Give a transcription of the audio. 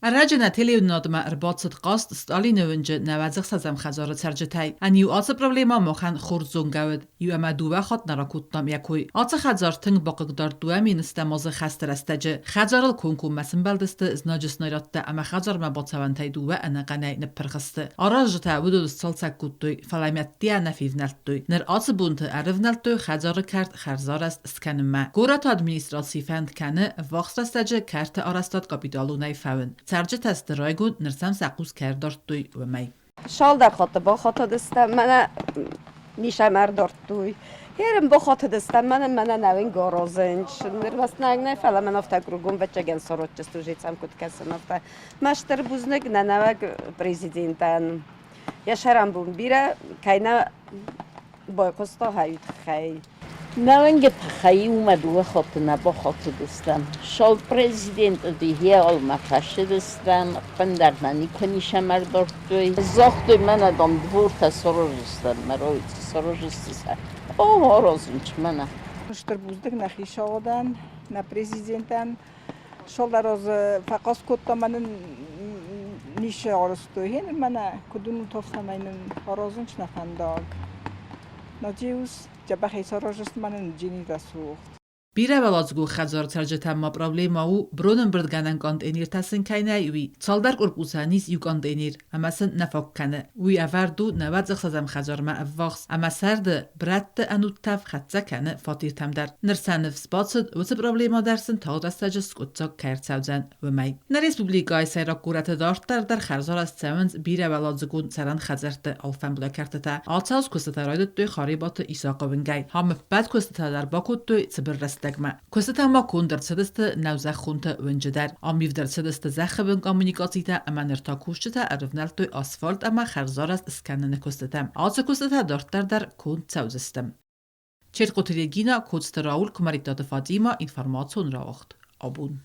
Ӕрӕджы нӕ телеуынынадмӕ ӕрбацыд хъаст Сталины уынджы 96-ӕм хӕдзары цӕрджытӕй. Ӕниу ацы проблемӕ махӕн хорз зонгӕ уыд. Иу ӕмӕ дыууӕ хатт нӕ ракодтам йӕ кой. Ацы хӕдзар тынг бахъыгдард 2000-ӕм азы хӕсты рӕстӕджы. Хӕдзарыл комкоммӕ сымбӕлдысты знаджы снарядтӕ ӕмӕ хӕдзармӕ бацӕуӕнтӕй дыууӕ ӕнӕхъӕнӕй ныппырх сты. Аразджытӕ уыдон сцалцӕг кодтой, фӕлӕ мӕдтийӕ нӕ февнӕлдтой. Ныр ацы бонты ӕрывнӕлдтой хӕдзары кӕрт хӕрзарӕзт скӕнынмӕ. Горӕты администраци фӕнд кӕны ӕввахс рӕстӕджы кӕрты арӕзтад капиталонӕй фӕуын. Цӕрджытӕ сты райгонд, ныр сӕм сӕ хъус кӕй ӕрдардтой, уымӕй. Цалдӕр хатты бахатыдыстӕм, мӕнӕ Мишӕмӕ ӕрдардтой. Херын бахатыдыстӕм, мӕнӕ мӕнӕ нӕуин горозынч. Ныр васнаг нӕ, фӕлӕ мӕн афтӕ кругом вӕччӕгӕн соротчы куыд кӕсын, афтӕ. Мӕ стыр бузныг нӕ нӕуӕг президентӕн. Йӕ сӕрӕнбон бирӕ кӕй нӕ байхъуыста хӕйы тыххӕй. Нӕуӕнги тыххӕй иумӕ дыууӕ хатты нӕ бахатыдыстӕм. Шал президент уыди, йӕ фӕсыдыстӕм, ӕппындӕр нӕ никуы ничӕмӕ ӕрдардтой. Загътой, мӕнӕ, дам, двортӕ сараздзыстӕм, мӕ рауидзы сараздзысты сӕ. О, аразынч, мӕнӕ. Стыр бузныг нӕ хицауадӕн, нӕ президентӕн. Шалдар азы фӕхъаст кодта, мӕнӕн ницы арӕзтой. Гъеныр мӕнӕ куыд уынут, афтӕмӕй нын аразынч нӕ фӕндаг. Надеюсь, дзӕбӕхӕй сараздзысты мӕнӕн Джини рӕсугъд. Бирӕуӕладзыгон хӕдзары цӕрджытӕн ма проблемӕ у, бронӕмбырдгӕнӕн контейнертӕ сын кӕй нӕй, уый. Цалдӕр къуркъусӕн ис иу контейнер, ӕмӕ сын нӕ фаг кӕны. Уый ӕвӕрд у 96-ӕм хӕдзармӕ ӕввахс, ӕмӕ сӕрды брӕтты ӕнуд тӕф хӕццӕ кӕны фатертӕм дӕр. Ныр сӕ ныфс бацыд, уыцы проблемӕ дӕр сын тагъд рӕстӕджы скъуыддзаг кӕй ӕрцӕудзӕн, уымӕй. Нӕ республикӕйы сӕйраг горӕты дарддӕр дӕр хӕрзарӕзт цӕуынц бирӕуӕладзыгон цӕрӕн хӕдзӕртты алфӕмблай кӕртытӕ. Ацы аз куыстытӕ райдыдтой Харебаты Исахъы уынгӕй. Ам ӕппӕт куыстытӕ дӕр бакодтой цыбыр рӕстӕгмӕ. Куыстытӕ ма конд ӕрцыдысты нӕузӕххонты уынджы дӕр. Ам ивд ӕрцыдысты зӕххы бын коммуникацитӕ ӕмӕ ныр та кусджытӕ ӕрывнӕлдтой асфальт ӕмӕ хӕрзарӕзт скӕныны куыстытӕм. Ацы куыстытӕ дарддӕр дӕр конд цӕудзысты. Черткъоты Регина, Коцты Рауль, Куымӕридтаты Фатимӕ, информацион рауагъд. Абон.